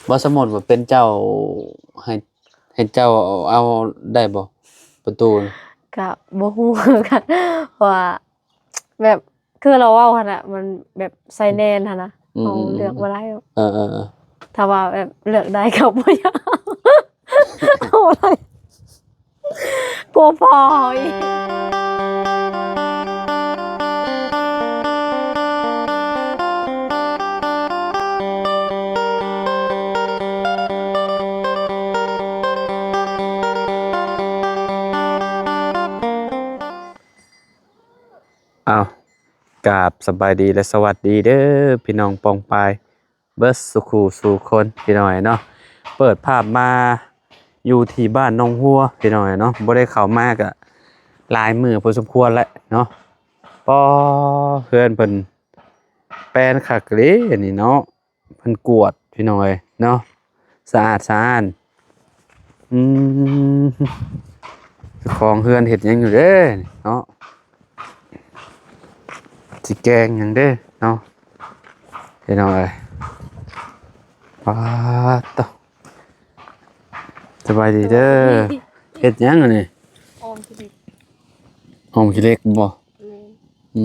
ບໍ່ ສົມມຸດວ່າເປັນເຈົ້າ ໃຫ້ ໃຫ້ເຈົ້າເອົາໄດ້ບໍ່ ປະຕູ? ກະບໍ່ຮູ້ຄືກັນ ເພາະວ່າແບບຄືລາວເວົ້າຫັ້ນນະ ມັນແບບໃສ່ແໜ້ນຫັ້ນນະ ອືມ ເຮົາເລືອກບໍ່ໄດ້ດອກ. ເອີໆໆ ຖ້າວ່າແບບເລືອກໄດ້ກໍບໍ່ຢາກ ເອົາບໍ່ໄດ້ ກົວພໍ່ອີກ. ອ້າວ ກາບສະບາຍດີ ແລະ ສະຫວັດດີເດີ ພີ່ນ້ອງປ້ອງປາຍ ເບິດສູ່ຄູ່ສູ່ຄົນ ພີ່ນ້ອງເອີຍເນາະ. ເປີດພາບມາຢູ່ທີ່ບ້ານໜອງຫົວ ພີ່ນ້ອງເອີຍເນາະ, ບໍ່ໄດ້ເຂົ້າມາກະຫຼາຍມື້ພໍສົມຄວນແລ້ວເນາະ. ປໍ ເຮືອນເພິ່ນແປນຄັກເດ້ນີ້ເນາະ, ເພິ່ນກວດ ພີ່ນ້ອງເອີຍເນາະ, ສະອາດສະອ້ານ. ອືມ ເຈົ້າຂອງເຮືອນເຮັດຫຍັງຢູ່ເດ້ເນາະ? ຊິແກງຫຍັງເດ້ເນາະ ພີ່ນ້ອງເອີຍ. ປາດໂທ້ ສະບາຍດີເດີ. ເຮັດຫຍັງອັນນີ້? ອອມຂີ້ເຫຼັກ. ອອມຂີ້ເຫຼັກບໍ່? ແມ່ນ. ອື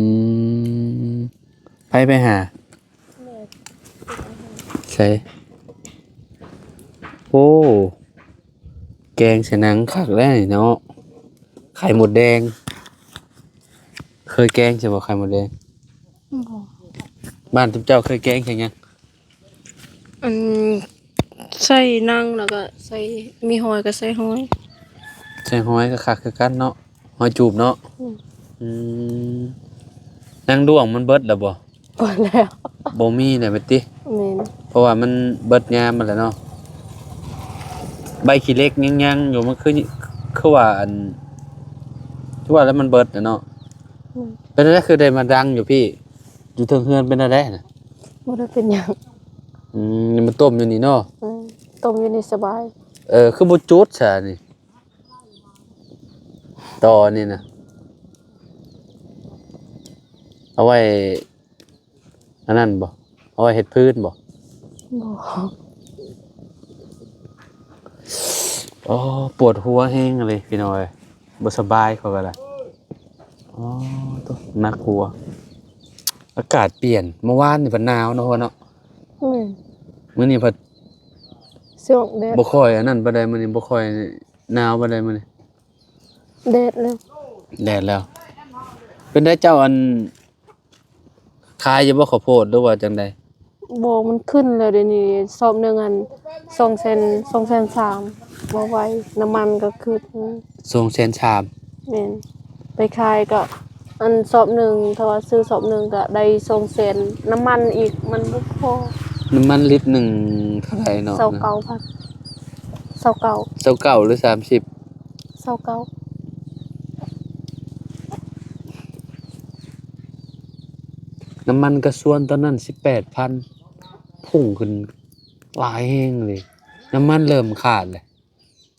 ມ ໃຜໄປຫາ? ແມ່. ໃສ? ໂອ້ ແກງໃສ່ໜັງຄັກແລ້ວນີ້ເນາະ. ໄຂ່ມົດແດງ ເຄີຍແກງໃສ່ບໍ່ ໄຂ່ມົດແດງ? ບໍ່. ບ້ານເຈົ້າເຄີຍແກງໃສ່ຫຍັງ? ອັນ ໃສ່ໜັງ ແລ້ວກໍໃສ່ ມີຫອຍກໍໃສ່ຫອຍ. ໃສ່ຫອຍກໍຄັກຄືກັນເນາະ, ຫອຍຈູບເນາະ. ອືມ ອືມ ໜັງດ້ວງມັນເບິດແລ້ວບໍ່? ເບິດແລ້ວ. ບໍ່ມີແລ້ວແມ່ນຕິ? ແມ່ນ. ເພາະວ່າມັນເບິດຍາມມັນແລ້ວເນາະ. ໃບຂີ້ເຫຼັກຍັງໆຢູ່ ມັນຄື ຄືວ່າອັນ ຄືວ່າແລ້ວມັນເບິດແລ້ວເນາະ. ແມ່ນ. ເປັນແນວໃດຄືໄດ້ມາດັງຢູ່ພີ້? ຢູ່ເທິງເຮືອນເປັນແນວໃດນະ? ບໍ່ໄດ້ເປັນຫຍັງ. ອືມ ນີ້ມາຕົ້ມຢູ່ນີ້ເນາະ. ອືມ ຕົ້ມຢູ່ນີ້ສະບາຍ. ເອີ ຄືບໍ່ຈຸດຊະນີ້ ຕໍນີ້ນະ? ເອົາໄວ້ອັນນັ້ນບໍ່? ເອົາໄວ້ເຮັດຟືນບໍ່? ບໍ່. ອໍ ປວດຫົວແຮງເລີຍພີ່ນ້ອງເອີຍ, ບໍ່ສະບາຍຂ້ອຍກໍໄດ້. ອໍ ໂທ້ ໜັກຫົວ. ອາກາດປ່ຽນ, ເມື່ອວານນີ້ພັດໜາວເນາະ ຫົວເນາະ. ແມ່ນ. ມື້ນີ້ພັດ ຊ່ວງແດດ ບໍ່ຄ່ອຍອັນນັ້ນປານໃດ, ມື້ນີ້ບໍ່ຄ່ອຍໜາວປານໃດມື້ນີ້. ແດດແລ້ວ. ແດດແລ້ວ. ເປັນໄດເຈົ້າ ອັນ ຂາຍຢູ່ບໍ່ເຂົ້າໂພດ ຫຼືວ່າຈັ່ງໃດ? ບໍ່ ມັນຂຶ້ນແລ້ວດຽວນີ້, ສອບໜຶ່ງອັນ ສອງແສນ ສອງແສນສາມ ບໍ່ໄຫວ, ນ້ຳມັນກໍຂຶ້ນ. ສອງແສນສາມ. ແມ່ນ. ໄປຂາຍກໍ ອັນ ສອບໜຶ່ງ ຖ້າວ່າຊື້ສອບໜຶ່ງກໍໄດ້ສອງແສນ, ນ້ຳມັນອີກມັນບໍ່ພໍ. ນ້ຳມັນລິດໜຶ່ງເທົ່າໃດເນາະ? ຊາວເກົ້າພັນ. ຊາວເກົ້າ. ຊາວເກົ້າ ຫຼື ສາມສິບ? ຊາວເກົ້າ. ນ້ຳມັນກະຊວນຕອນນັ້ນສິບແປດພັນ, ພຸ່ງຂຶ້ນຫຼາຍແຮງເລີຍ. ນ້ຳມັນເລີ່ມຂາດແຫຼະ.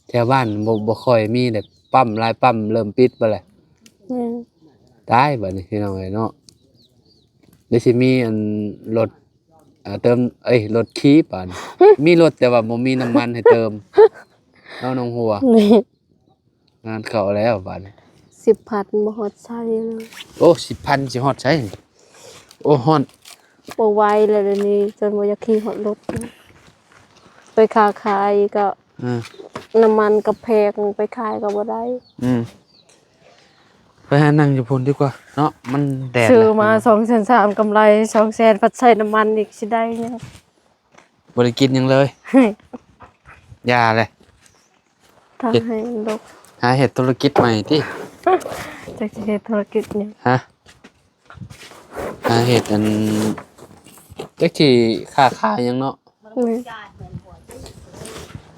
ແຖວບ້ານບໍ່ ບໍ່ຄ່ອຍມີແຫຼະ, ປ້ຳຫຼາຍປ້ຳເລີ່ມປິດໄປແຫຼະ. ແມ່ນ. ຕາຍບາດນີ້ພີ່ນ້ອງເອີຍເນາະ, ໄດ້ຊິມີອັນລົດ ເອີ ເຕີມ ເອີຍ ລົດຂີ່ບາດນີ້. ມີລົດແຕ່ວ່າບໍ່ມີນ້ຳມັນໃຫ້ເຕີມເນາະ ໜອງຫົວ. ແມ່ນ. ງານເຂົ້າແລ້ວບາດນີ້. ສິບພັນບໍ່ຮອດໃສເລີຍ. ໂອ້ ສິບພັນຊິຮອດໃສ? ໂອ້ ຮອດ ບໍ່ໄຫວແລ້ວດຽວນີ້, ຈົນບໍ່ຢາກຂີ່ຮອດລົດ. ໄປຄ້າຂາຍກໍ ອືມ ນ້ຳມັນກໍແພງ, ໄປຂາຍກໍບໍ່ໄດ້. ອືມ ໄປຫານັ່ງຢູ່ພຸ້ນດີກວ່າເນາະ, ມັນແດດ. ຊື້ມາສອງແສນສາມ ກຳໄລສອງແສນ ພັດໃຊ້ນ້ຳມັນອີກ ຊິໄດ້ຫຍັງ? ບໍ່ໄດ້ກິນຫຍັງເລີຍ. ຢ່າແຫຼະ. ຖ້າໃຫ້ມັນດົກ ຫາເຮັດທຸລະກິດໃໝ່ຕິ. ຈັກຊິເຮັດທຸລະກິດຫຍັງ? ຮະ? ຫາເຮັດອັນ ຈັກຊິຄ້າຂາຍຫຍັງເນາະ. ແມ່ນ.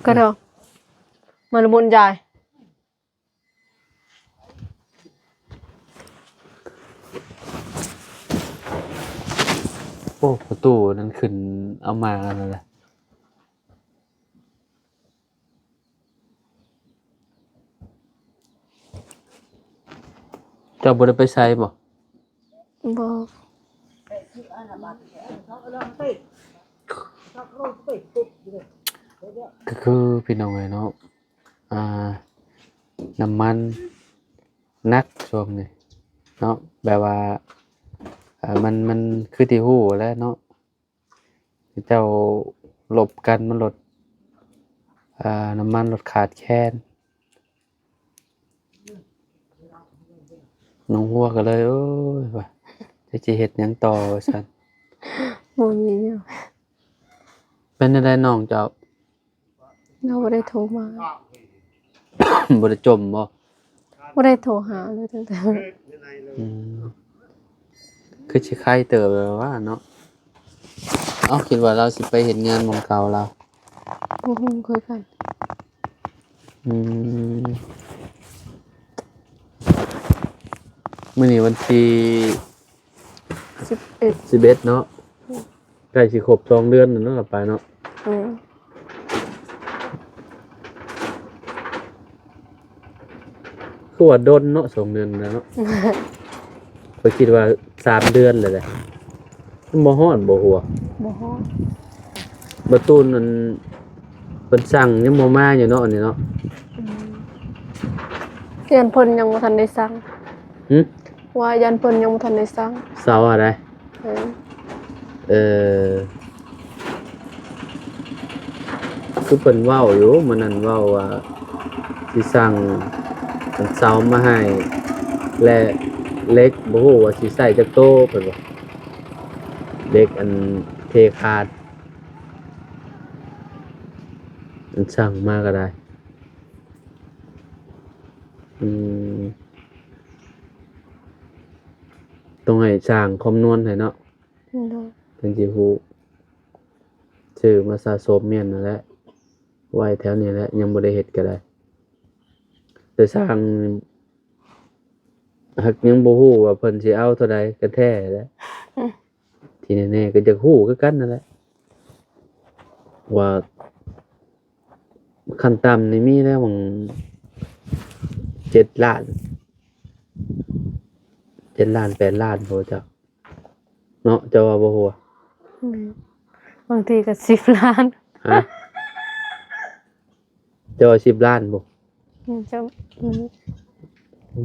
ກະດອກ ມາລະບຸນຍາຍ. ໂອ້ ປະຕູນັ້ນຂຶ້ນເອົາມາແລ້ວນະ. ເຈົ້າບໍ່ໄດ້ໄປໃສບໍ່? ບໍ່. ກໍຄືພີ່ນ້ອງເອີຍເນາະ ອ່າ ນ້ຳມັນໜັກຊ່ວງນີ້ເນາະ ແບບວ່າ ເອີ ມັນ ມັນຄືທີ່ຮູ້ແຫຼະເນາະ ເຈົ້າລົບກັນມັນລົດ ເອີ ນ້ຳມັນລົດຂາດແຄນ ນ້ອງຫົວກໍເລີຍ ໂອ້ຍ ວ່າ ຈັກຊິເຮັດຫຍັງຕໍ່ວ່າຊັ້ນ ບໍ່ມີແນວ ເປັນຈັ່ງໃດນ້ອງເຈົ້າ? ລາວບໍ່ໄດ້ໂທມາ ບໍ່ໄດ້ຈົ່ມບໍ່? ບໍ່ໄດ້ໂທຫາເລີຍຕັ້ງແຕ່ ອືມ ຄືຊິໄຄເຕີບແລ້ວວ່າເນາະ ເອົ້າ ຄິດວ່າລາວຊິໄປເຮັດງານບ່ອນເກົ່າລາວ ບໍ່ຮູ້ຄືກັນ ອືມ ມື້ນີ້ວັນທີ ສິບເອັດ ສິບເອັດເນາະ ອືມ ໃກ້ຊິຄົບສອງເດືອນແລ້ວເນາະ ໄປເນາະ ແມ່ນ ຄືວ່າດົນເນາະ ສອງເດືອນແລ້ວເນາະ ຂ້ອຍຄິດວ່າສາມເດືອນແລ້ວແຫຼະ ມັນບໍ່ຮ້ອນບໍ່ຫົວ? ບໍ່ຮ້ອນ ບໍ່ຕູນ ອັນ ເພິ່ນສັ່ງຍັງບໍ່ມາຢູ່ເນາະ ອັນນີ້ເນາະ ອືມ ຢ້ານເພິ່ນຍັງບໍ່ທັນໄດ້ສັ່ງ ຫຶ? ວ່າຢ້ານເພິ່ນຍັງບໍ່ທັນໄດ້ສັ່ງ ເຊົາຫັ້ນໃດ ເອີ ເອີ ຄືເພິ່ນເວົ້າຢູ່ ມື້ນັ້ນເວົ້າວ່າຊິສັ່ງອັນເຊົາມາໃຫ້ ແລະ ເຫຼັກ ບໍ່ຮູ້ວ່າຊິໃຊ້ຈັກໂຕ ເພິ່ນວ່າ ເຫຼັກອັນເທຄານ ອັນສັ່ງມາກໍໄດ້ ອືມ ຕ້ອງໃຫ້ຊ່າງຄຳນວນໃຫ້ເນາະ ໂດຍ ເພິ່ນຊິຮູ້ ຊື້ມາສະສົມແມ່ນນັ້ນແຫຼະ ໄວ້ແຖວນີ້ແຫຼະ ຍັງບໍ່ໄດ້ເຮັດກໍໄດ້ ແຕ່ຊ່າງ ຫາກຍັງບໍ່ຮູ້ວ່າເພິ່ນຊິເອົາເທົ່າໃດກັນແທ້ແຫຼະ ອືມ ທີ່ແນ່ໆກໍຢາກຮູ້ຄືກັນນັ້ນແຫຼະ ວ່າ ຂັ້ນຕ່ຳນີ້ມີແລ້ວຫວ່າງເຈັດລ້ານ ເຈັດລ້ານ ແປດລ້ານ ບໍ່ຈັກເນາະ ເຈົ້າວ່າບໍ່ ຫົວ? ອືມ ບາງທີກໍສິບລ້ານ ຮະ? ເຈົ້າວ່າສິບລ້ານບໍ່? ອືມ ເຈົ້າ ອືມ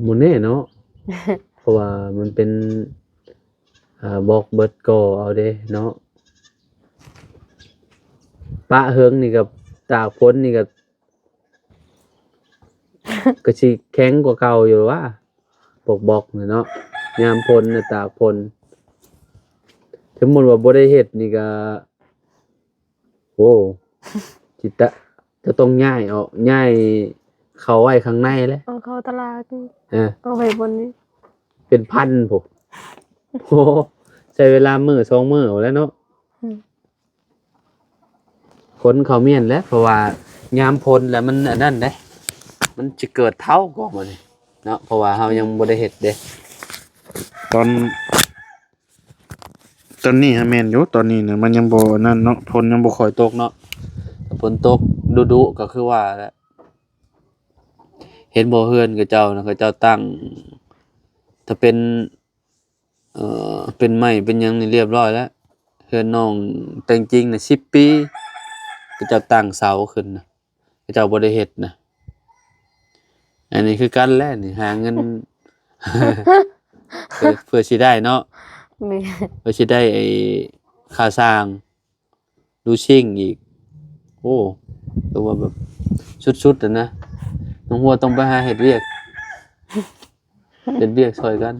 ບໍ່ແນ່ເນາະ ເພາະວ່າມັນເປັນ ອ່າ ບລັອກເບິດກໍເອົາເດ້ເນາະ ປະເຫິງນີ້ກໍ ຕາກຝົນນີ້ກໍ ກໍຊິແຂງກວ່າເກົ່າຢູ່ຫວາ ບລັອກໆນີ້ເນາະ ຍາມຝົນນະ ຕາກຝົນ ສົມມຸດວ່າບໍ່ໄດ້ເຮັດນີ້ກໍ ໂອ້ ຊິຕະ ຈະຕ້ອງຍ້າຍອອກ ຍ້າຍເຂົ້າໄວ້ຂ້າງໃນແຫຼະ ເອົາເຂົ້າຕະຫຼາດ ເອີ ເອົາໄວ້ບ່ອນນີ້ ເປັນພັນພຸ້ນ ໂອ້ ໃຊ້ເວລາມື້ສອງມື້ພຸ້ນແຫຼະເນາະ ອືມ ຂົນເຂົ້າມ້ຽນແຫຼະ ເພາະວ່າຍາມຝົນແລ້ວມັນອັນນັ້ນເດ້ ມັນຊິເກີດເທົ້າກໍບັດນີ້ເນາະ ເພາະວ່າເຮົາຍັງບໍ່ໄດ້ເຮັດເດ້ ຕອນ ຕອນນີ້ຫາແມ່ນຢູ່ ຕອນນີ້ນະ ມັນຍັງບໍ່ອັນນັ້ນເນາະ ຝົນຍັງບໍ່ຄ່ອຍຕົກເນາະ ຖ້າຝົນຕົກດຸໆ ກໍຄືວ່າແຫຼະ ເຫັນບໍ່ ເຮືອນເຂົາເຈົ້ານະ ເຂົາເຈົ້າຕັ້ງ ຖ້າເປັນ ເອີ ເປັນໄມ້ເປັນຫຍັງນີ້ລຽບຮ້ອຍແລ້ວ ເຮືອນນ້ອງແຕ່ງຈິງນະ ສິບປີ ເຂົາເຈົ້າຕັ້ງເສົາຂຶ້ນນະ ເຂົາເຈົ້າບໍ່ໄດ້ເຮັດນະ ອັນນີ້ຄືກັນແຫຼະນີ້ ຫາເງິນ ເພື່ອ ເພື່ອຊິໄດ້ເນາະ ແມ່ນ ເພື່ອຊິໄດ້ໄອ້ຄ່າສ້າງ ດູຊິງອີກ ໂອ້ ຖືວ່າແບບສຸດໆ ຫັ້ນນະ ນ້ອງຫົວຕ້ອງໄປຫາເຮັດວຽກ ເຮັດວຽກຊ່ອຍກັນ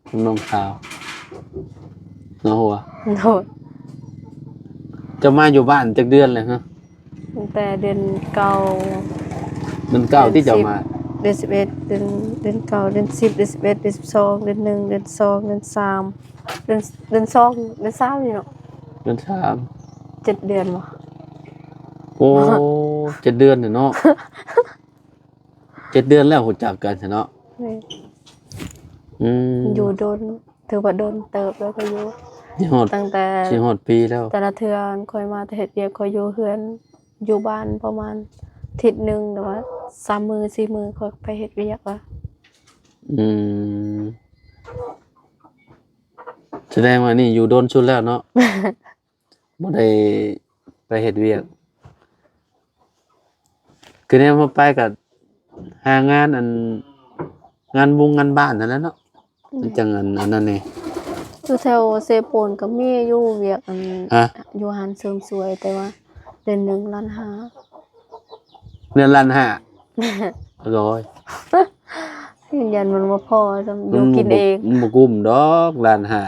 ກັບນ້ອງສາວ ເນາະຫົວ ໂດຍ ເຈົ້າມາຢູ່ບ້ານຈັກເດືອນແລ້ວຮະ? ຕັ້ງແຕ່ເດືອນເກົ້າ ເດືອນເກົ້າ ເດືອນສິບ ທີ່ເຈົ້າມາ ເດືອນສິບເອັດ ເດືອນ ເດືອນເກົ້າ ເດືອນສິບ ເດືອນສິບເອັດ ເດືອນສິບສອງ ເດືອນໜຶ່ງ ເດືອນສອງ ເດືອນສາມ ເດືອນ ເດືອນສອງ ເດືອນສາມນີ້ເນາະ ເດືອນສາມ ເຈັດເດືອນບໍ່? ໂອ້ ເຈັດເດືອນແລ້ວເນາະ ເຈັດເດືອນແລ້ວຮູ້ຈັກກັນຊະເນາະ ແມ່ນ ອືມ ຢູ່ດົນ ຖືວ່າດົນເຕີບແລ້ວ ກໍຢູ່ ຊິຮອດ ຕັ້ງແຕ່ ຊິຮອດປີແລ້ວ ແຕ່ລະເທື່ອຂ້ອຍມາແຕ່ເຮັດວຽກ ຂ້ອຍຢູ່ເຮືອນ ຢູ່ບ້ານປະມານທິດໜຶ່ງ ຫຼືວ່າສາມມື້ສີ່ມື້ ຂ້ອຍໄປເຮັດວຽກລະ ອືມ ສະແດງວ່ານີ້ຢູ່ດົນສຸດແລ້ວເນາະ ບໍ່ໄດ້ ເຮັດວຽກ. ຄືແນວເຮົາໄປກໍຫາງານ ອັນ ງານບຸງງານບ້ານຫັ້ນແຫຼະເນາະ. ອືມ ມັນຈັ່ງ ອັນ ອັນນັ້ນແດ່. ຢູ່ແຖວເຊໂປນກໍມີຢູ່ວຽກ ອັນ ຮະ? ຢູ່ຮ້ານເສີມສວຍ ແຕ່ວ່າເດືອນໜຶ່ງລ້ານຫ້າ. ເດືອນລ້ານຫ້າ? ໂອ້ຍ ຢ້ານມັນບໍ່ພໍ ຢູ່ກິນເອງ. ມັນບໍ່ ມັນບໍ່ກຸ້ມດອກ ລ້ານຫ້າ.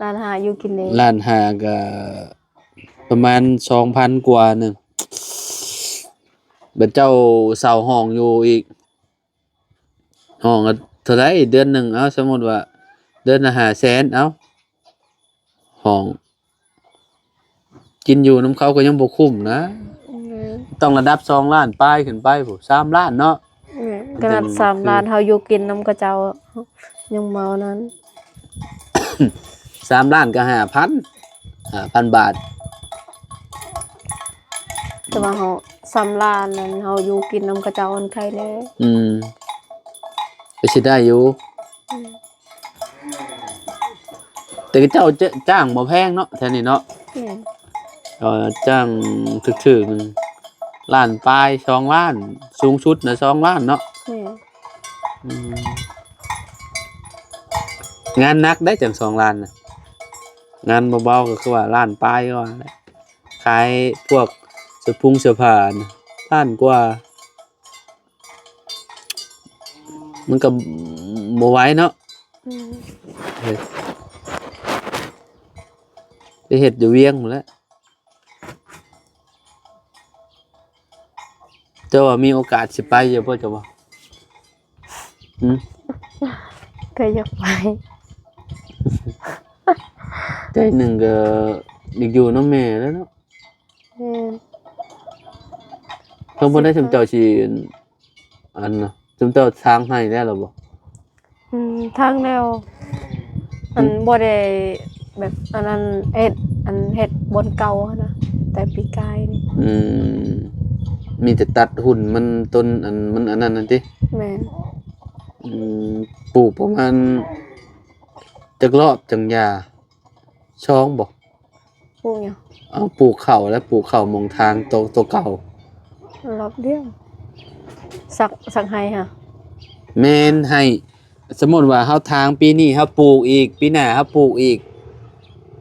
ລ້ານຫ້າ ຢູ່ກິນເອງ. ລ້ານຫ້າກໍປະມານສອງພັນກວ່າໜຶ່ງ. ບັດເຈົ້າເຊົ່າຫ້ອງຢູ່ອີກ ຫ້ອງລະເທົ່າໃດເດືອນໜຶ່ງ? ເອົາ ສົມມຸດວ່າເດືອນລະຫ້າແສນ ເອົາ ຫ້ອງ ກິນຢູ່ນຳເຂົາກໍຍັງບໍ່ຄຸ້ມນະ. ແມ່ນ. ຕ້ອງລະດັບສອງລ້ານປາຍຂຶ້ນໄປພຸ້ນ ສາມລ້ານເນາະ. ແມ່ນ. ຂະໜາດສາມລ້ານ ເຮົາຢູ່ກິນນຳເຂົາເຈົ້າຍັງເໝົານັ້ນ. ສາມລ້ານກໍຫ້າພັນ ຫ້າພັນບາດ. ແຕ່ວ່າເຮົາ ສາມລ້ານນັ້ນ ເຮົາຢູ່ກິນນຳເຂົາເຈົ້າຫັ້ນໄຄແດ່. ອືມ ກໍຊິໄດ້ຢູ່. ອືມ ແຕ່ເຂົາເຈົ້າຈະ ຈ້າງບໍ່ແພງເນາະ ແຖວນີ້ເນາະ. ແມ່ນ. ເອີ ຈ້າງຖືກໆ ລ້ານປາຍ ສອງລ້ານ ສູງສຸດນະ ສອງລ້ານເນາະ. ແມ່ນ. ອືມ ງານໜັກໄດ໋ ຈັ່ງສອງລ້ານນະ. ງານເບົາໆ ກໍຄືວ່າລ້ານປາຍ ກໍວ່າແຫຼະ. ຂາຍພວກເສື້ອຜຸງເສື້ອຜ້ານະ ລ້ານກວ່າ. ມັນກໍບໍ່ໄຫວເນາະ. ອືມ ເອີ ໄປເຮັດຢູ່ວຽງພຸ້ນແຫຼະ. ເຈົ້າວ່າມີໂອກາດຊິໄປຢູ່ບໍ່ ເຈົ້າວ່າ? ຫື? ກໍຢາກໄປ. ໃຈໜຶ່ງກໍຢາກຢູ່ນຳແມ່ແຫຼະເນາະ. ແມ່ນ. ເພິ່ນບໍ່ໄດ້ ຊິ ຊຸມເຈົ້າຊິ ອັນ ຊຸມເຈົ້າທາງໃຫ້ແລ້ວລະບໍ່? ອືມ ທາງແລ້ວ. ອືມ ອັນ ບໍ່ໄດ້ແບບ ອັນນັ້ນ ເຮັດ ອັນ ເຮັດບ່ອນເກົ່າຫັ້ນນະ ແຕ່ປີກາຍນີ້. ອືມ ມີແຕ່ຕັດຫຸ່ນມັນ ຕົ້ນ ອັນ ມັນ ອັນນັ້ນຫັ້ນຕິ? ແມ່ນ. ອືມ ປູກປະມານຈັກລອບຈັ່ງຢ່າ? ສອງບໍ່? ປູກຫຍັງ? ເອົາ ປູກເຂົ້າ ແລະ ປູກເຂົ້າໝ່ອງທາງໂຕ ໂຕເກົ່າ. ລອບດຽວ. ສັກ ສັກໄຮ່ຫະ? ແມ່ນ ໄຮ່. ສົມມຸດວ່າເຮົາທາງປີນີ້ ເຮົາປູກອີກ ປີໜ້າເຮົາປູກອີກ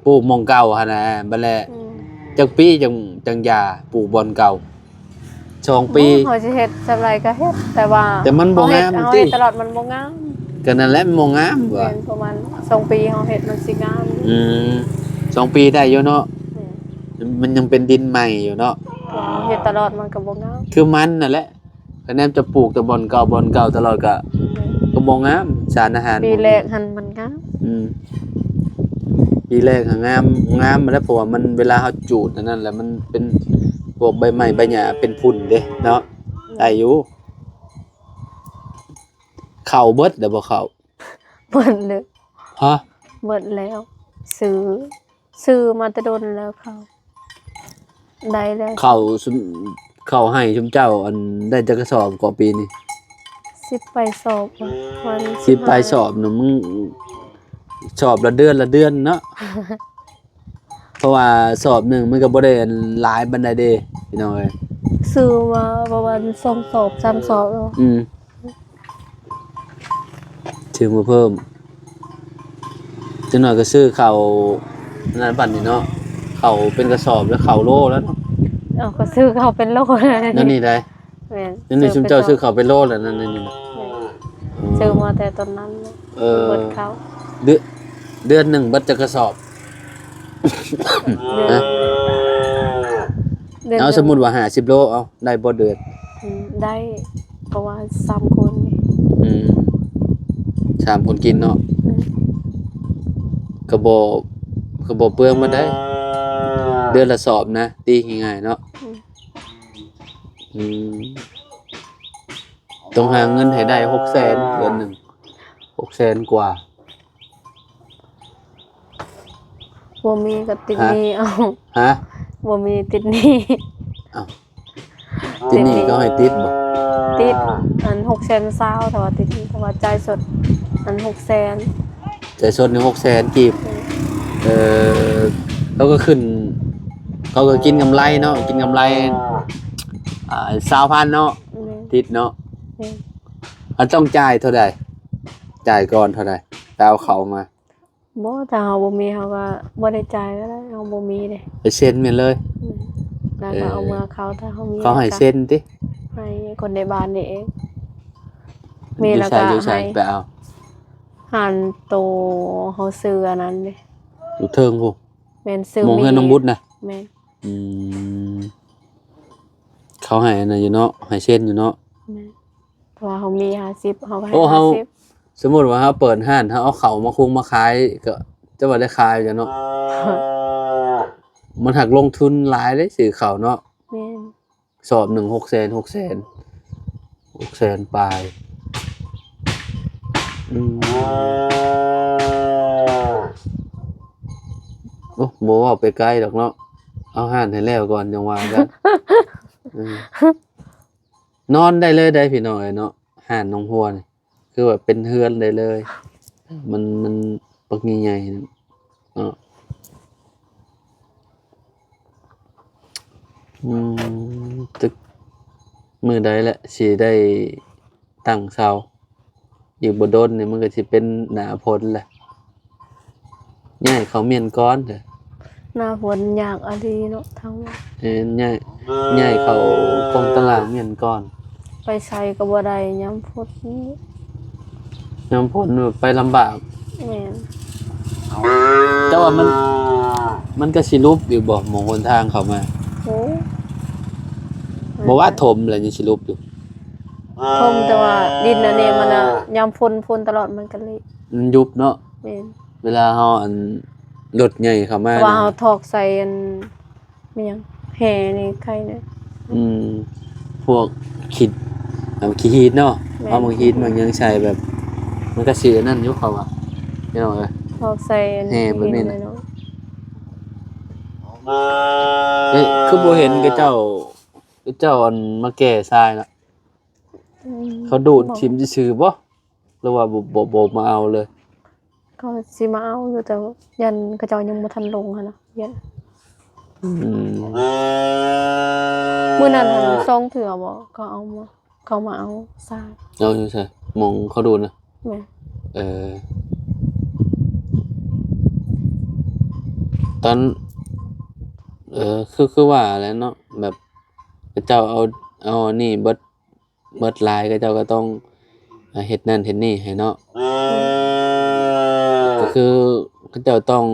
ປູກໝ່ອງເກົ່າຫັ້ນນະ. ບັດແລະ ອືມ ຈັກປີຈັ່ງ ຈັ່ງຢ່າ ປູກບ່ອນເກົ່າ? ສອງປີ. ໂອ້ ເຮົາຊິເຮັດສ່ຳໃດກໍເຮັດ ແຕ່ວ່າ ແຕ່ມັນບໍ່ງາມ ເຮົາເຮັດ ເຮົາເຮັດຕະຫຼອດ ມັນບໍ່ງາມ. ກໍນັ້ນແຫຼະ ມັນບໍ່ງາມວ່າ. ແມ່ນ ປະມານສອງປີເຮົາເຮັດມັນຊິງາມ. ອືມ ສອງປີໄດ້ຢູ່ເນາະ. ແມ່ນ. ມັນຍັງເປັນດິນໃໝ່ຢູ່ເນາະ. ເຮົາເຮັດຕະຫຼອດມັນກໍບໍ່ງາມ. ຄືມັນນັ້ນແຫຼະ ຄະແນນຈະປູກແຕ່ບ່ອນເກົ່າ ບ່ອນເກົ່າຕະຫຼອດກໍ ແມ່ນ ກໍບໍ່ງາມ ສານອາຫານ. ປີແລກຫັ້ນມັນງາມ. ອືມ ປີແລກຫາງາມ ງາມແລ້ວ ເພາະວ່າມັນ ເວລາເຮົາຈູດອັນນັ້ນແຫຼະ ມັນເປັນພວກໃບໄມ້ໃບຫຍ້າເປັນຝຸ່ນເດ້ເນາະ. ແມ່ນ. ໄດ້ຢູ່. ເຂົ້າເບິດແລ້ວບໍ່ເຂົ້າ? ເບິດແລ້ວ. ຮະ? ເບິດແລ້ວ. ຊື້ ຊື້ມາແຕ່ດົນແລ້ວເຂົ້າ. ໄດ້ແລ້ວ. ເຂົ້າຊຸມ ເຂົ້າໄຮ່ຊຸມເຈົ້າ ອັນ ໄດ້ຈັກກະສອບກໍປີນີ້? ສິບປາຍສອບ ປະມານສິບປາຍສອບນະ. ມຶງ ສອບລະເດືອນລະເດືອນເນາະ. ເພາະວ່າສອບໜຶ່ງມັນກໍບໍ່ໄດ້ ອັນ ຫຼາຍປານໃດເດ້ ພີ່ນ້ອງເອີຍ. ຊື້ມາປະມານສອງສອບ ສາມສອບແລ້ວ. ອືມ. ຊື້ມາເພີ່ມ ຈັກໜ້ອຍກໍຊື້ເຂົ້ານັ້ນບັດນີ້ເນາະ. ເຂົ້າເປັນກະສອບແລ້ວ ເຂົ້າໂລແລ້ວເນາະ. ເອົາ ກໍຊື້ເຂົ້າເປັນໂລແລ້ວ ນັ້ນນີ້ໄດ໋. ແມ່ນ. ນັ້ນນີ້ ຊື້ ຊຸມເຈົ້າຊື້ເຂົ້າເປັນໂລແລ້ວ ນັ້ນນີ້ນະ. ແມ່ນ. ອືມ. ຊື້ມາແຕ່ຕອນນັ້ນ. ເອີ. ເບິດເຂົ້າ. ເດືອນ ເດືອນໜຶ່ງເບິດຈັກກະສອບ? ເດືອນ ຮະ? ເດືອນ ເອົາ ໜຶ່ງ ສົມມຸດວ່າຫ້າສິບໂລ ເອົາ ໄດ້ບໍ່ເດືອນ? ອືມ ໄດ້ ເພາະວ່າສາມຄົນ. ອືມ ສາມຄົນກິນເນາະ. ອືມ ກໍບໍ່ ກໍບໍ່ເປືອງປານໃດ ເດືອນລະສອບນະ ຕີງ່າຍໆເນາະ. ອືມ ອືມ ຕ້ອງຫາເງິນໃຫ້ໄດ້ຫົກແສນ ເດືອນໜຶ່ງ ຫົກແສນກວ່າ. ບໍ່ມີກໍຕິດ ຮະ? ໜີ້ເອົາ. ຮະ? ບໍ່ມີຕິດໜີ້. ເອົ້າ ຕິດໜີ້ ຕິດໜີ້ ເຂົາໃຫ້ຕິດບໍ່? ຕິດ ອັນ ຫົກແສນຊາວ ແຕ່ວ່າຕິດໜີ້ ແຕ່ວ່າຈ່າຍສົດ ອັນ ຫົກແສນ. ຈ່າຍສົດນີ້ຫົກແສນກີບ. ອືມ. ເອີ ເຂົາກໍຂຶ້ນ ເຂົາກໍກິນກຳໄລເນາະ ກິນກຳໄລ ອ່າ ຊາວພັນເນາະ ແມ່ນ ຕິດເນາະ ແມ່ນ ເຮົາຕ້ອງຈ່າຍເທົ່າໃດ? ຈ່າຍກ່ອນເທົ່າໃດ ແຕ່ເອົາເຂົ້າມາ? ບໍ່ ຖ້າເຮົາບໍ່ມີເຮົາກໍບໍ່ໄດ້ຈ່າຍກໍໄດ້ ເຮົາບໍ່ມີເດ້ ໄປເຊັນແມ່ນເລີຍ ແມ່ນ ແລ້ວກໍເອົາເມືອເຂົ້າ ເອີ ຖ້າເຮົາມີ ເຂົາໃຫ້ເຊັນຕິ? ໃຫ້ຄົນໃນບ້ານນີ້ເອງ ມີແລ້ວກໍໃຫ້ ຢູ່ໃສ ຢູ່ໃສ ໃຫ້ ໄປເອົາ ຮ້ານໂຕເຮົາຊື້ອັນນັ້ນເດ້ ຢູ່ເທິງພຸ້ນ ແມ່ນ ຊື້ໝ່ອງເຮືອນນ້ອງບຸດນະ ແມ່ນ ອືມ ເຂົາໃຫ້ອັນນັ້ນຢູ່ເນາະ ໃຫ້ເຊັນຢູ່ເນາະ ແມ່ນ ເພາະວ່າເຮົາມີຫ້າສິບ ເຮົາກໍໃຫ້ ໂອ້ ເຮົາ ຫ້າສິບ ສົມມຸດວ່າເຮົາເປີດຮ້ານ ເຮົາເອົາເຂົ້າມາຄຸງມາຂາຍ ກໍຈະວ່າໄດ້ຂາຍຢູ່ເນາະ ມັນຫາກລົງທຶນຫຼາຍເດ້ ຊື້ເຂົ້າເນາະ ແມ່ນ ສອບໜຶ່ງ ຫົກແສນ ຫົກແສນ ຫົກແສນປາຍ ອືມ ໂອ້ ບໍ່ເວົ້າໄປໄກດອກເນາະ ເອົາຮ້ານໃຫ້ແລ້ວກ່ອນຈັ່ງວ່າກັນ ອືມ ນອນໄດ້ເລີຍໄດ໋ພີ່ນ້ອງເອີຍເນາະ ຮ້ານໜອງຫົວນີ້ ຄືວ່າເປັນເຮືອນໄດ້ເລີຍ ມັນ ມັນບັກໃຫຍ່ໆ ເນາະ ອືມ ຈັກມື້ໃດແຫຼະຊິໄດ້ຕັ້ງເສົາ ອີກບໍ່ດົນນີ້ມັນກໍຊິເປັນໜ້າຝົນແຫຼະ ຍ້າຍເຂົ້າມ້ຽນກ່ອນເດີ້ ໜ້າຝົນຍາກອີ່ຫຼີເນາະ ທາງ ແມ່ນ ຍ້າຍ ຍ້າຍເຂົ້າກົງຕະລາງມ້ຽນກ່ອນ ໄປໃສກໍບໍ່ໄດ້ຍາມຝົນ ຍາມຝົນໄປລຳບາກ ແມ່ນ ແຕ່ວ່າມັນ ມັນກໍຊິຫຼຸບຢູ່ບໍ່ ໝ່ອງຫົນທາງເຂົ້າມາ? ໂອ້ ບໍ່ວ່າຖົມແລ້ວຍັງຊິຫຼຸບຢູ່ ຖົມ ແຕ່ວ່າດິນອັນນີ້ມັນນະ ຍາມຝົນ ຝົນຕະຫຼອດມັນກໍເລະ ມັນຍຸບເນາະ ແມ່ນ ເວລາເຮົາອັນ ລົດໃຫຍ່ເຂົ້າມາ ເພາະວ່າເຮົາຖອກໃສ່ອັນ ແມ່ນຫຍັງ ແຮ່ນີ້ໄຄແນ່ ອືມ ພວກຂີ້ ເອົາຂີ້ຫີດເນາະ ແມ່ນ ເອົາໝາກຫີດ ຂີ້ຫີດ ໝາກຫຍັງໃສ່ແບບ ມັນກໍຊິອັນນັ້ນຢູ່ເຂົາວ່າ ພີ່ນ້ອງເອີຍ ຖອກໃສ່ອັນ ແຮ່ ຂີ້ຫີດ ແບບນີ້ນະ ເນາະ ເອີ ຄືບໍ່ເຫັນເຂົາເຈົ້າ ເຂົາເຈົ້າອັນມາແກ່ຊາຍລະ ອືມ ເຂົາດູດຖິ້ມຊື່ໆບໍ່? ຫຼືວ່າບໍ່ ບໍ່ ບໍ່ມາເອົາເລີຍ? ເຂົາຊິມາເອົາຢູ່ ແຕ່ຢ້ານເຂົາເຈົ້າຍັງບໍ່ທັນລົງຫັ້ນນະ ຢ້ານ ອືມ ມື້ນັ້ນຫັ້ນສອງເທື່ອບໍ່ ເຂົາເອົາມາ ເຂົາມາເອົາຊາຍ ເອົາຢູ່ໃສ? ໝ່ອງເຂົາດູດນະ? ແມ່ນ ເອີ ຕອນ ເອີ ຄື ຄືວ່າແຫຼະເນາະ ແບບເຂົາເຈົ້າເອົາ ເອົາອັນນີ້ເບິດ ເບິດຫຼາຍ ເຂົາເຈົ້າກໍຕ້ອງ ອາ ເຮັດນັ້ນເຮັດນີ້ໃຫ້ເນາະ ອືມ ກໍຄືເຂົາເຈົ້າຕ້ອງ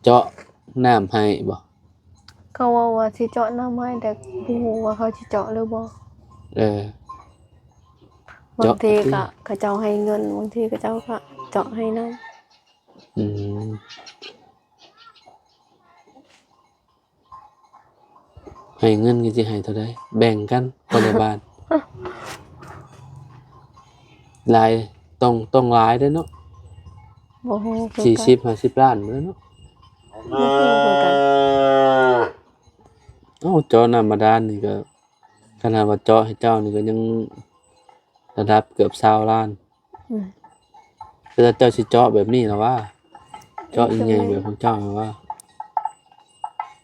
ເຈາະນ້ຳໃຫ້ບໍ່? ເຂົາເວົ້າວ່າຊິເຈາະນ້ຳໃຫ້ ແຕ່ບໍ່ຮູ້ວ່າເຂົາຊິເຈາະຫຼືບໍ່ ເອີ ບາງທີກໍເຈາະ ເຂົາເຈົ້າໃຫ້ເງິນ ບາງທີເຂົາເຈົ້າກໍເຈາະໃຫ້ນ້ຳ ອືມ. ໃຫ້ເງິນກໍຊິໃຫ້ເທົ່າໃດ? ແບ່ງກັນ ຄົນໃນບ້ານ ຫຼາຍ ຕ້ອງ ຕ້ອງຫຼາຍເດ້ເນາະ ບໍ່ຮູ້ຄືກັນ ສີ່ສິບ ຫ້າສິບລ້ານເດ້ເນາະ ບໍ່ຮູ້ຄືກັນ ເອົ້າ ເຈາະນ້ຳບາດານນີ້ກໍ ຂະໜາດວ່າເຈາະໃຫ້ເຈົ້ານີ້ກໍຍັງລະດັບເກືອບຊາວລ້ານ ອືມ ແຕ່ເຈົ້າຊິເຈາະແບບນີ້ລະວ່າ ເຈາະໃຫຍ່ໆແບບຂອງເຈົ້າລະວ່າ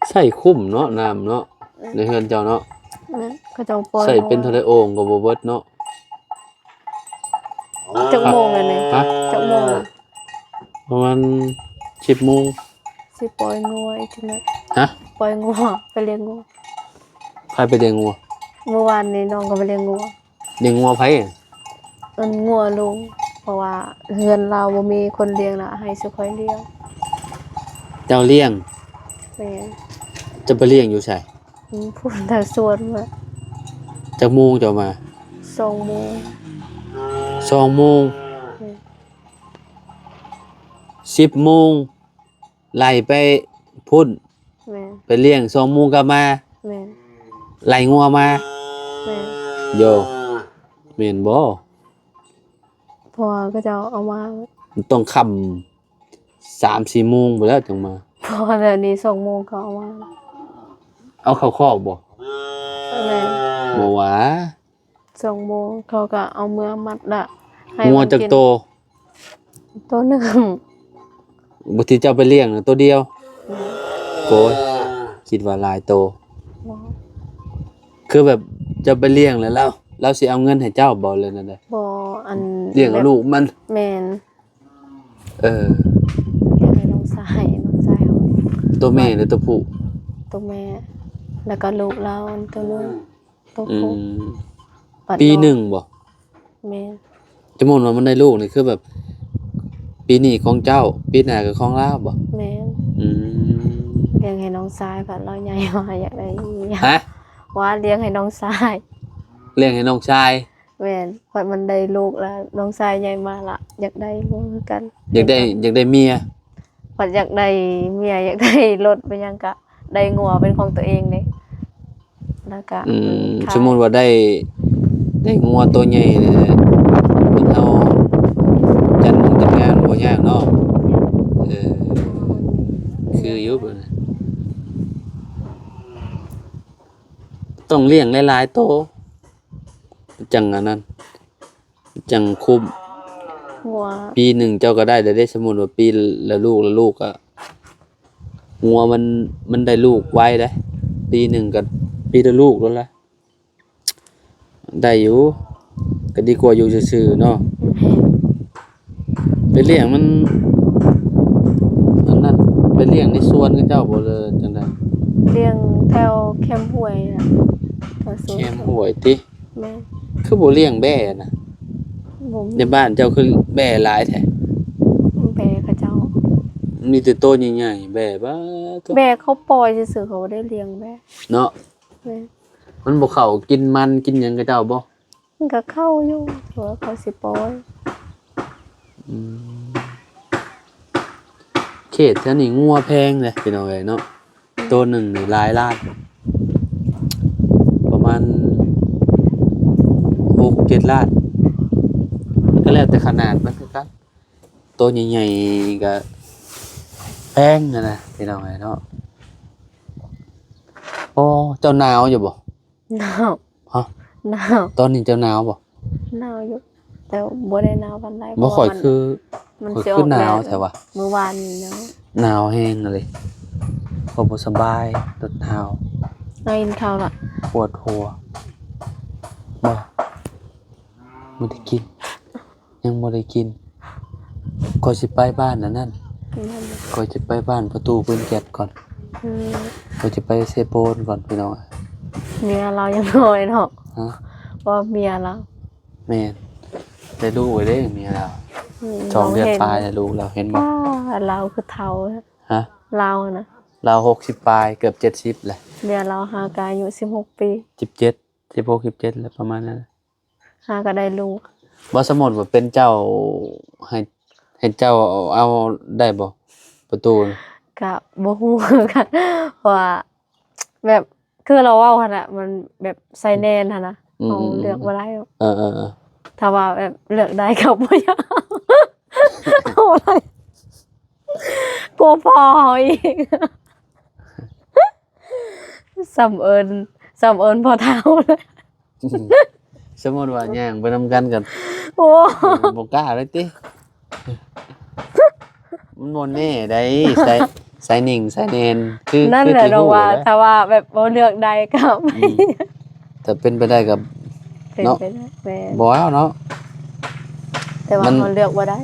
ໃຊ້ຄຸ້ມເນາະ ນ້ຳເນາະ ອືມ ໃນເຮືອນເຈົ້າເນາະ ແມ່ນ ເຂົາເຈົ້າປ່ອຍ ໃຊ້ເປັນເທົ່າໃດໂອ່ງກໍບໍ່ເບິດເນາະ ຈັກໂມງແລ້ວນີ້ ຮະ ຈັກໂມງ ປະມານສິບໂມງ ຊິປ່ອຍງົວອີກຈັ່ງໃດ ຮະ ປ່ອຍງົວ ໄປລ້ຽງງົວ ໃຜໄປລ້ຽງງົວ ມື້ວານນີ້ນ້ອງກໍໄປລ້ຽງງົວ ລ້ຽງງົວໃຜ? ອັນງົວລຸງ ເພາະວ່າເຮືອນລາວບໍ່ມີຄົນລ້ຽງລະ ໃຫ້ຊຸຂ້ອຍລ້ຽງ ເຈົ້າລ້ຽງ ແມ່ນ ເຈົ້າໄປລ້ຽງຢູ່ໃສ? ອືມ ພຸ້ນແຖວສວນພຸ້ນ ຈັກໂມງເຈົ້າມາ? ສອງໂມງ ສອງໂມງ ແມ່ນ ສິບໂມງ ໄລ່ໄປພຸ້ນ ແມ່ນ ໄປລ້ຽງ ສອງໂມງກັບມາ ແມ່ນ ໄລ່ງົວມາ ແມ່ນ ໂຢ ແມ່ນບໍ່? ເພາະວ່າເຂົາເຈົ້າເອົາມາ ມັນຕ້ອງຄ່ຳ ສາມສີ່ໂມງພຸ້ນແລ້ວຈັ່ງມາ ເພາະວ່າດຽວນີ້ສອງໂມງເຂົາເອົາມາ ເອົາເຂົ້າຄອກບໍ່? ແມ່ນ ບໍ່ຫວາ ສອງໂມງເຂົາກໍເອົາເມືອມັດລະ ໃຫ້ ງົວຈັກໂຕ? ໂຕໜຶ່ງ ບໍ່ ທີ່ເຈົ້າໄປລ້ຽງນະ ໂຕດຽວ ແມ່ນ ໂອ້ຍ ຄິດວ່າຫຼາຍໂຕ? ບໍ່. ຄືແບບເຈົ້າໄປລ້ຽງແລ້ວ ລາວ ລາວຊິເອົາເງິນໃຫ້ເຈົ້າບໍ່ ຫຼືແນວໃດ? ບໍ່ ອັນ ລ້ຽງເອົາລູກມັນ? ແມ່ນ. ເອີ ລ້ຽງໃຫ້ນ້ອງຊາຍ ນ້ອງຊາຍເຮົາ. ໂຕແມ່ຫຼືໂຕຜູ້? ໂຕແມ່ ແລ້ວກໍລູກລາວອັນໂຕໜຶ່ງ ໂຕ ອື ຜູ້. ບັດ ປີໜຶ່ງບໍ່? ແມ່ນ. ສົມມຸດວ່າມັນໄດ້ລູກນີ້ ຄືແບບ ປີນີ້ຂອງເຈົ້າ ປີໜ້າກໍຂອງລາວບໍ່? ແມ່ນ. ອື ລ້ຽງໃຫ້ນ້ອງຊາຍ ບັດລາວໃຫຍ່ມາຢາກໄດ້ເມຍ. ຮະ? ວ່າລ້ຽງໃຫ້ນ້ອງຊາຍ. ລ້ຽງໃຫ້ນ້ອງຊາຍ? ແມ່ນ. ບັດມັນໄດ້ລູກແລ້ວ ນ້ອງຊາຍໃຫຍ່ມາລະ ຢາກໄດ້ເມຍຄືກັນ. ຢາກໄດ້ ຢາກໄດ້ເມຍ? ບັດຢາກໄດ້ເມຍ ຢາກໄດ້ລົດ ໄປຫຍັງກະໄດ້ງົວເປັນຂອງຕົວເອງເດ້. ແລ້ວກະ ອືມ ມັນຂາຍ ສົມມຸດວ່າໄດ້ ໄດ້ງົວໂຕໃຫຍ່ແລ້ວ ເພິ່ນເອົາຈັດງານ ຈັດງານບໍ່ຍາກເນາະ. ເອີ ຄືຢູ່ ຕ້ອງລ້ຽງຫຼາຍໆໂຕ ຈັ່ງອັນນັ້ນ ຈັ່ງຄຸ້ມ. ງົວ ປີໜຶ່ງເຈົ້າກໍໄດ້ແລ້ວເດ້. ສົມມຸດວ່າປີລະລູກ ລະລູກ ອະ ງົວມັນ ມັນໄດ້ລູກໄວເດ້ ປີໜຶ່ງກໍປີລະລູກໂລດລະ ໄດ້ຢູ່ ກໍດີກວ່າຢູ່ຊື່ໆເນາະ. ແມ່ນ. ໄປລ້ຽງມັນ ອັນນັ້ນ ໄປລ້ຽງໃນສວນເຂົາເຈົ້າບໍ່ ຫຼືຈັ່ງໃດ? ລ້ຽງແຖວແຄມຫ້ວຍນະ ແຖວສວນ ແຄມຫ້ວຍຕິ? ແມ່ນ. ຄືບໍ່ລ້ຽງແບ້ນະ? ບໍ່ມີ. ໃນບ້ານເຈົ້າຄືແບ້ຫຼາຍແທ້? ແບ້ເຂົາເຈົ້າ ມີແຕ່ໂຕໃຫຍ່ໆ ແບ້ ບາດໂທ້ ແບ້ເຂົາປ່ອຍຊື່ໆ ເຂົາບໍ່ໄດ້ລ້ຽງແບ້ເນາະ. ແມ່ນ. ມັນບໍ່ເຂົ້າກິນມັນກິນຫຍັງເຂົາເຈົ້າບໍ່? ມັນກໍເຂົ້າຢູ່ ແຕ່ວ່າເຂົາຊິປ່ອຍ. ອືມ ເຂດແຖວນີ້ງົວແພງເດ້ພີ່ນ້ອງເອີຍເນາະ. ໂຕໜຶ່ງນີ້ຫຼາຍລ້ານ ປະມານຫົກເຈັດລ້ານ ກໍແລ້ວແຕ່ຂະໜາດມັນຄືກັນ. ໂຕໃຫຍ່ໆກໍແພງຫັ້ນນະພີ່ນ້ອງເອີຍເນາະ. ໂອ້ ເຈົ້າໜາວຢູ່ບໍ່? ໜາວ. ຮະ? ໜາວ. ຕອນນີ້ເຈົ້າໜາວບໍ່? ໜາວຢູ່ ແຕ່ບໍ່ໄດ້ໜາວປານໃດ. ບໍ່ ຂ້ອຍຄື ຂ້ອຍຄືໜາວແທ້ວະ ມື້ວານນີ້ເນາະ. ໜາວແຮງອີ່ຫຼີ ຂ້ອຍບໍ່ສະບາຍ ຈົນໜາວ. ໄດ້ກິນເຂົ້າລະ? ປວດຫົວ. ບໍ່ ບໍ່ໄດ້ກິນ. ຍັງບໍ່ໄດ້ກິນ. ຂ້ອຍຊິໄປບ້ານອັນນັ້ນ ແມ່ນບໍ່? ຂ້ອຍຊິໄປບ້ານປະຕູປືນແກັດກ່ອນ. ອືມ ຂ້ອຍຊິໄປເຊໂປນກ່ອນພີ່ນ້ອງ. ເມຍລາວຍັງນ້ອຍເນາະ. ຮະ? ວ່າເມຍລາວ. ແມ່ນ. ໄດ້ລູກໄວ້ເດ້ເມຍລາວ. ອືມ ສອງເດືອນປາຍແລ້ວລູກລາວ ເຫັນບໍ່? ອ້າ ລາວຄືເຖົ້າ. ຮະ? ລາວນະ ລາວຫົກສິບປາຍ ເກືອບເຈັດສິບແລ້ວ. ເມຍລາວຫາກະອາຍຸສິບຫົກປີ ສິບເຈັດ ສິບຫົກ ສິບເຈັດ ແລ້ວປະມານນັ້ນ. ຫາກໍໄດ້ລູກ. ບໍ່ ສົມມຸດວ່າເປັນເຈົ້າ ໃຫ້ ໃຫ້ເຈົ້າເອົາ ເອົາໄດ້ບໍ່ ປະຕູ? ກະບໍ່ຮູ້ຄືກັນ ເພາະວ່າແບບ ຄືລາວເວົ້າຫັ້ນນະ ມັນແບບໃສ່ແໜ້ນຫັ້ນນະ. ອືມ ເຮົາເລືອກບໍ່ໄດ້. ເອີໆໆ ຖ້າວ່າແບບເລືອກໄດ້ກໍບໍ່ຢາກເອົາ ເອົາບໍ່ໄດ້ ກົວພໍ່ເຮົາອີກ. ສ່ຳເອີ້ນ ສ່ຳເອີ້ນພໍ່ເຖົ້າ. ອືມ ສົມມຸດວ່າຍ່າງໄປນຳກັນກໍ ໂອ້ ບໍ່ກ້າເລີຍຕິ. ມັນບໍ່ແນ່ໃດ໋ ສາຍ ສາຍໜິ່ງ ສາຍແນນ ຄື ນັ້ນແຫຼະ ຄືທີ່ຮູ້ ນ້ອງວ່າ ແຫຼະ ຖ້າວ່າແບບບໍ່ເລືອກໄດ້ກໍໄປ. ອືມ ຖ້າເປັນໄປໄດ້ກໍ ເປັນໄປໄດ້ ເນາະ ແມ່ນ ບໍ່ເອົາເນາະ. ແຕ່ວ່າມັນ ເຮົາເລືອກບໍ່ໄດ້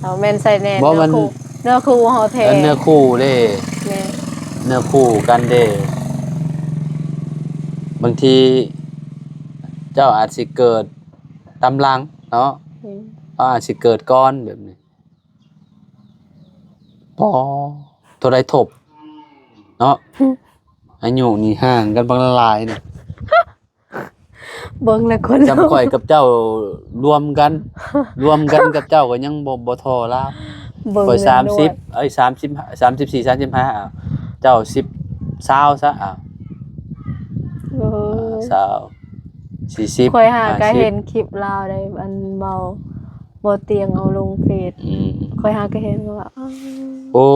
ເຮົາແມ່ນໃສ່ແນ່ ບໍ່ ເນື້ອ ມັນ ຄູ່ ເນື້ອຄູ່ເຮົາແທ້ ເອີ ເນື້ອຄູ່ເດ້ ແມ່ນ ເນື້ອຄູ່ກັນເດ້. ບາງທີເຈົ້າອາດຊິເກີດຕາມຫຼັງເນາະ ອືມ ເຮົາອາດຊິເກີດກ່ອນແບບນີ້. ປໍ ເທົ່າໃດທົບເນາະ ອາຍຸນີ້ຫ່າງກັນບັກຫຼາຍນີ້. ເບິ່ງແລ້ວຄົນ ສ່ຳຂ້ອຍກັບເຈົ້າລວມກັນ ລວມກັນກັບເຈົ້າກໍຍັງບໍ່ ບໍ່ທໍ່ລາວ. ເບິ່ງ ຂ້ອຍສາມສິບ ເອີຍ ສາມສິບ ສາມສິບສີ່ ສາມສິບຫ້າ ເຈົ້າສິບ ຊາວຊະ ເອີ ເອີ ຊາວ ສີ່ສິບ ຂ້ອຍຫາກໍເຫັນຄລິບລາວໄດ໋ ອັນເວົ້າ ບໍ່ຕຽງເອົາລົງເຟສ ອືມ ຂ້ອຍຫາກໍເຫັນວ່າ ໂອ້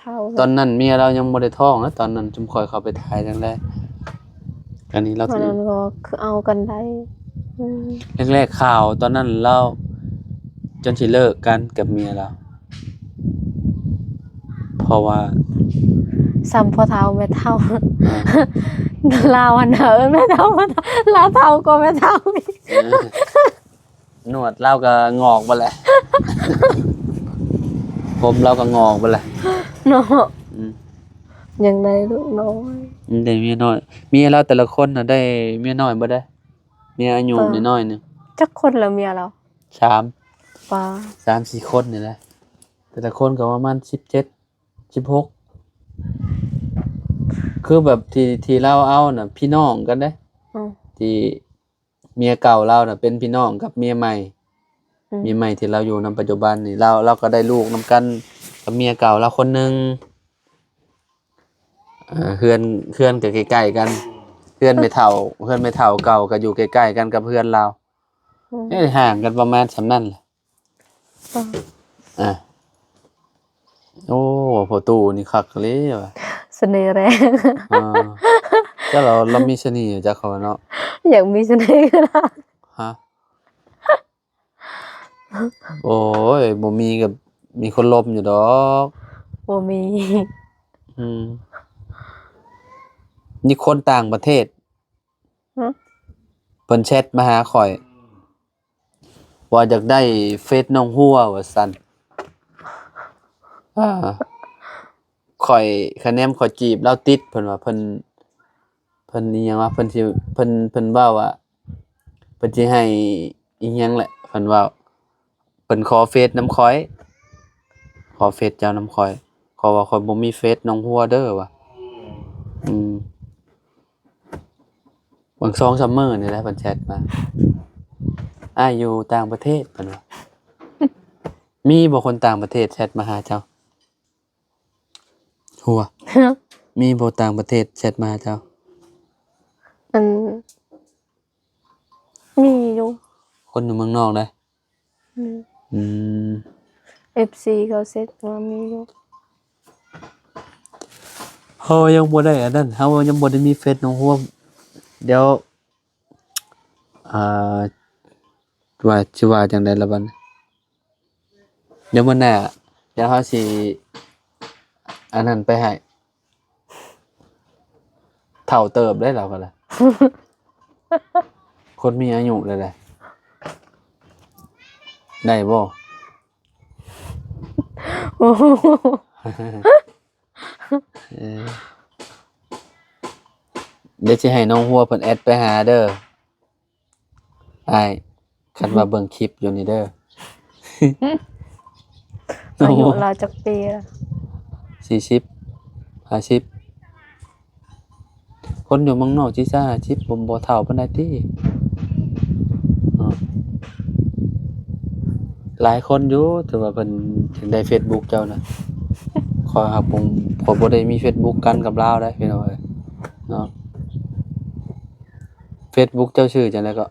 ເຖົ້າ ຕອນນັ້ນເມຍລາວຍັງບໍ່ໄດ້ທ້ອງນະ ຕອນນັ້ນຈຸມຂ້ອຍເຂົ້າໄປຖ່າຍແລກໆ ອັນນີ້ລາວ ຕອນນັ້ນກໍຄືເອົາກັນໄດ້ ອືມ ແລກໆຂ່າວຕອນນັ້ນລາວຈົນຊິເລີກກັນກັບເມຍລາວ ເພາະວ່າ ສ່ຳພໍ່ເຖົ້າແມ່ເຖົ້າ ອ່າ ລາວຫັ້ນນະ ເອີ້ນແມ່ເຖົ້າ ພໍ່ເຖົ້າ ລາວເຖົ້າກວ່າແມ່ເຖົ້າອີກ ເອີ ໜວດລາວກໍງອກເບິດແຫຼະ ຜົມລາວກໍງອກເບິດແຫຼະເນາະ ອືມ ຍັງໄດ້ລູກນ້ອຍ ຍັງໄດ້ເມຍນ້ອຍ ເມຍລາວແຕ່ລະຄົນນະໄດ້ເມຍນ້ອຍເບິດເດ້ ເມຍອາຍຸ ປາ ນ້ອຍໆໜຶ່ງ ຈັກຄົນລະເມຍລາວ? ສາມ ປາ ສາມສີ່ຄົນນີ້ແຫຼະ ແຕ່ລະຄົນກໍປະມານສິບເຈັດ ສິບຫົກ ຄືແບບທີ່ ທີ່ລາວເອົານະ ພີ່ນ້ອງກັນເດ້ ອືມ ທີ່ເມຍເກົ່າລາວນະເປັນພີ່ນ້ອງກັບເມຍໃໝ່ ອືມ ເມຍໃໝ່ທີ່ລາວຢູ່ນຳປັດຈຸບັນນີ້ ລາວ ລາວກໍໄດ້ລູກນຳກັນກັບເມຍເກົ່າລາວຄົນໜຶ່ງ ເອີ ເຮືອນ ເຮືອນກໍໃກ້ໆກັນ ເຮືອນແມ່ເຖົ້າ ເຮືອນແມ່ເຖົ້າເກົ່າກໍຢູ່ໃກ້ໆກັນກັບເຮືອນລາວ ອືມ ເອີ ຫ່າງກັນປະມານສ່ຳນັ້ນແຫຼະ ອືມ ອ່າ ໂອ້ ພໍ່ຕູ້ນີ້ຄັກອີ່ຫຼີວ່າ ສະເໜ່ແຮງ ອ່າ ແຕ່ລາວ ລາວມີສະເໜ່ຈັກເຂົາເນາະ ຢາກມີສະເໜ່ຄືລາວ ຮະ ໂອ້ຍ ບໍ່ມີກໍມີຄົນລົມຢູ່ດອກ ບໍ່ມີ ອືມ ມີຄົນຕ່າງປະເທດ ຮະ ເພິ່ນແຊັດມາຫາຂ້ອຍ ວ່າຢາກໄດ້ເຟສນ້ອງຫົວວ່າຊັ້ນ ອ່າ ຂ້ອຍ ຄະແນນຂ້ອຍຈີບລາວຕິດ ເພິ່ນວ່າເພິ່ນ ເພິ່ນອີ່ຫຍັງວະ ເພິ່ນຊິ ເພິ່ນ ເພິ່ນເວົ້າວ່າ ເພິ່ນຊິໃຫ້ອີ່ຫຍັງແຫຼະ ເພິ່ນເວົ້າ ເພິ່ນຂໍເຟສນຳຂ້ອຍ ຂໍເຟສເຈົ້ານຳຂ້ອຍ ເພາະວ່າຂ້ອຍບໍ່ມີເຟສນ້ອງຫົວເດີວ່າ ອືມ ຫວ່າງສອງສາມມື້ນີ້ແຫຼະເພິ່ນແຊັດມາ ອ້າຍຢູ່ຕ່າງປະເທດ ເພິ່ນວ່າ ມີບໍ່ຄົນຕ່າງປະເທດແຊັດມາຫາເຈົ້າ? ຫົວ ມີບໍ່ຕ່າງປະເທດແຊັດມາຫາເຈົ້າ? ອັນ ມີຢູ່ ຄົນຢູ່ເມືອງນອກເດ້ ອືມ ອືມ ເອັຟຊີເຂົາເຊັດວ່າມີຢູ່ ເຮົາຍັງບໍ່ໄດ້ອັນນັ້ນ ເຮົາຍັງບໍ່ໄດ້ມີເຟສນ້ອງຫົວ ດຽວ ອ່າ ວ່າ ຊິວ່າຈັ່ງໃດລະບັດນີ້ ດຽວມື້ໜ້າ ດຽວເຮົາຊິອັນນັ້ນໄປໃຫ້ ເຖົ້າເຕີບເດ້ລາວກໍລະ ຄົນມີອາຍຸແລ້ວແຫຼະ ໄດ້ບໍ່? ໂອ້ໂຫ ເອີ ດຽວຊິໃຫ້ນ້ອງຫົວເພິ່ນແອັດໄປຫາເດີ ອ້າຍ ຄັນວ່າເບິ່ງຄລິບຢູ່ນີ້ເດີ ອາຍຸລາວຈັກປີລະ? ສີ່ສິບ ຫ້າສິບ ຄົນຢູ່ເມືອງນອກສີ່ສິບ ຫ້າສິບ ບໍ່ ບໍ່ເຖົ້າປານໃດຕິ ເນາະ ຫຼາຍຄົນຢູ່ ແຕ່ວ່າເພິ່ນຢາກໄດ້ເຟສບຸກເຈົ້ານະ ຂ້ອຍຫາກບໍ່ ຂ້ອຍບໍ່ໄດ້ມີເຟສບຸກກັນກັບລາວໃດ໋ ພີ່ນ້ອງເອີຍ ເນາະ ເຟສບຸກເຈົ້າຊື່ຈັ່ງໃດເກາະ?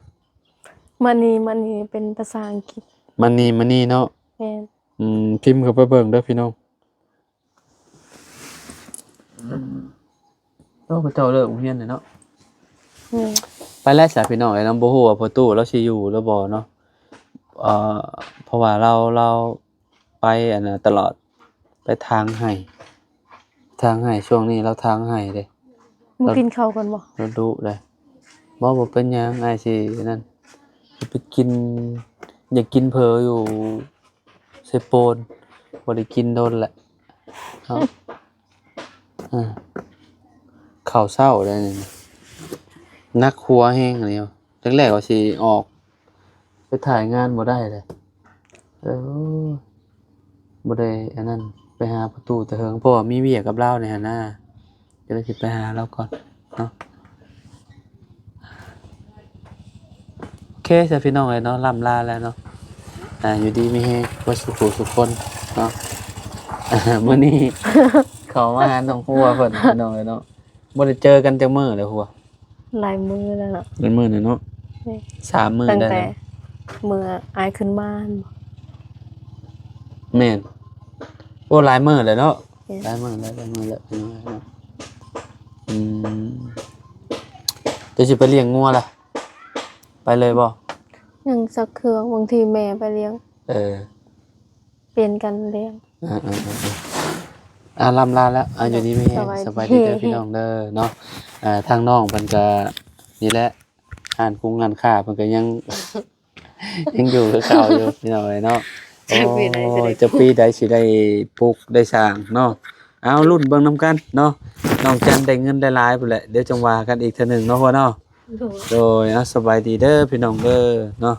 ມະນີ ມະນີ ເປັນພາສາອັງກິດ ມະນີ ມະນີ ເນາະ ແມ່ນ ອືມ ພິມເຂົ້າໄປເບິ່ງເດີພີ່ນ້ອງ ໂອ້ ເຂົາເຈົ້າເລີກໂຮງຮຽນແລ້ວເນາະ ແມ່ນ ໄປແລ້ວຊະພີ່ນ້ອງເອີຍເນາະ ບໍ່ຮູ້ວ່າພໍ່ຕູ້ລາວຊິຢູ່ຫຼືບໍ່ເນາະ ເອີ ເພາະວ່າລາວ ລາວ ໄປອັນນັ້ນຕະຫຼອດ ໄປຖາງໄຮ່ ຖາງໄຮ່ ຊ່ວງນີ້ລາວຖາງໄຮ່ເດ້ ບໍ່ກິນເຂົ້າກ່ອນບໍ່? ລາວດຸເດ້ ບໍ່ ບໍ່ເປັນຫຍັງ ອ້າຍຊິອັນນັ້ນ ຊິໄປກິນ ຢາກກິນເຝີຢູ່ເຊໂປນ ບໍ່ໄດ້ກິນດົນແລ້ວເນາະ ອ່າ ເຂົ້າເຊົ້າໄດ໋ນີ້ ໜັກຫົວແຮງອັນນີ້ ແລກໆວ່າຊິອອກ ໄປຖ່າຍງານບໍ່ໄດ້ເລີຍ ເອີ ບໍ່ໄດ້ອັນນັ້ນ ໄປຫາພໍ່ຕູ້ແຕ່ເຫິງ ເພາະວ່າມີວຽກກັບລາວນີ້ຫັ້ນນາ ກໍເລີຍຊິໄປຫາລາວກ່ອນເນາະ ໂອເຄຊະພີ່ນ້ອງເອີຍເນາະ ລ່ຳລາແລ້ວເນາະ ອ່າ ຢູ່ດີມີແຮງເບິດສູ່ຜູ້ສູ່ຄົນເນາະ ມື້ນີ້ເຂົ້າມາຫານ້ອງຫົວເພິ່ນ ພີ່ນ້ອງເອີຍເນາະ ບໍ່ໄດ້ເຈີກັນຈັກມື້ແລ້ວຫົວ ຫຼາຍມື້ແລ້ວເນາະ ຫຼາຍມື້ແລ້ວເນາະ ແມ່ນ ສາມມື້ ຕັ້ງແຕ່ ໄດ້ເນາະ ເມື່ອອ້າຍຂຶ້ນມາຫັ້ນບໍ່ ແມ່ນ ໂອ້ ຫຼາຍມື້ແລ້ວເນາະ ແມ່ນ ຫຼາຍມື້ແລ້ວ ຫຼາຍມື້ແລ້ວ ອືມ ເຈົ້າຊິໄປລ້ຽງງົວລະ ໄປເລີຍບໍ່? ຍັງສັກເຄື່ອງ ບາງທີແມ່ໄປລ້ຽງ ເອີ ປ່ຽນກັນລ້ຽງ ເອີ ອ່າ ລ່ຳລາແລ້ວ ອ່າ ຢູ່ດີມີແຮງ ສະບາຍດີເດີພີ່ນ້ອງເດີເນາະ. ອ່າ ທາງນ້ອງເພິ່ນກໍນີ້ແຫຼະ ຮ້ານກຸງຮ້ານຄ້າເພິ່ນກໍຍັງ ຍັງຢູ່ຄືເກົ່າຢູ່ພີ່ນ້ອງເອີຍເນາະ. ຈັກປີໃດຊິໄດ້ ໂອ້ ຈັກປີໃດຊິໄດ້ປຸກໄດ້ສ້າງເນາະ. ເອົາ ລຸ້ນເບິ່ງນຳກັນເນາະ ນ້ອງຈັນໄດ້ເງິນໄດ້ຫຼາຍພຸ້ນແຫຼະ ດຽວຈັ່ງວ່າກັນອີກເທື່ອໜຶ່ງເນາະ ພໍ່ເນາະ. ໂດຍ ໂດຍ ເອົາ ສະບາຍດີເດີພີ່ນ້ອງເດີເນາະ.